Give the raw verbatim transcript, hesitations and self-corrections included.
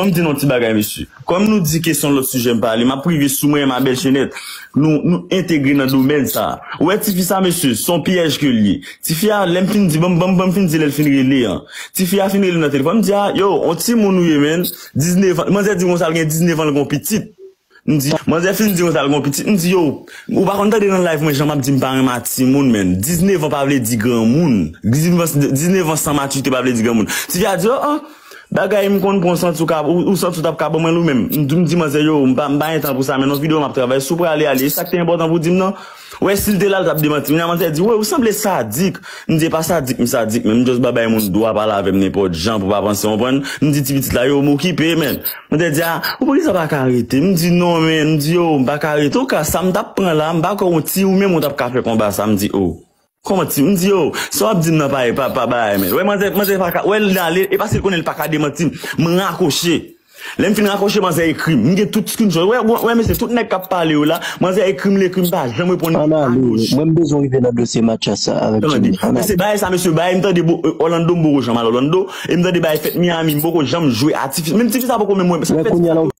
Ban m di nou yon ti bagay, mesye. Kòm nou di ke se yon lòt sijè m pale, m ap rive sou mwen, ma belle Chenette. Nou, nou entegre nan domèn sa a. Ou wè tifi sa, mesye, se yon pyèj ke l ye. Tifi a, lè m fin di, ban m, ban m, ban m fin di lè l fin rele an. Tifi a fin rele nan telefòn, m di, a, yo, yon timoun ou ye, menn. Diznèf an. Manzè di konsa l gen diznèf an, l gen yon pitit. M di, manzè fin di konsa l gen yon pitit. M di, yo, ou pa konn tande nan live mwen, jan m ap di m pa renmen a timoun, menn. Diznèf an pa vle di granmoun. Diznèf an, diznèf an san matirite pa vle di granmoun. Tifi a di, o, an, bagay m konn pran, ou santi w ka, ou, ou santi w t ap ka ban mwen l ou menm. M di, m di manzè, yo, m pa, m pa gen tan pou sa, menn, yon videyo m ap travay, si w prale, ale. E sa k te enpòtan pou w di m nan? Wè, si l te la, l t ap demanti m. Manzè di, wè, ou sanble sadik. M di, e pa sadik, m sadik, men m just ba bay moun dwa pale avè m nenpòt jan pou pa panse, w konprann? M di ti pitit la, yo, m okipe, menn. Manzè di, a, ou poukisa pa ka rete? M di, non, menn. M di, yo, m pa ka rete. Oka, sa m t ap pran la, m pa kwè yon ti ou menm ou t ap ka fè konba sa. M di, o. Kòman ti? M di, yo, sa w ap di m nan pa, pa, pa bagay, menn. Wè, manzè, manzè pa ka, wè, l ale, e paske l konnen l pa ka demanti m. M rakwoche. Lè m fin rakwoche, manzè ekri m. M gen tout screenshot. Wè, wè, wè, mesye, tout nèg k ap pale yo la, manzè ekri m, l ekri m, pa janm reponn. Ann ale, mwen m bezwen rive nan dosye Mathias sa avèk Tchimmy. Ann ale. Mesye, bagay sa, mesye, bagay m tande bo-, Orlando, m poko janm al Orlando, e m tande bagay fèt Miami, m poko janm jwe a tifi. Menm tifi sa poko menm wè m. Sa fè kounye a la,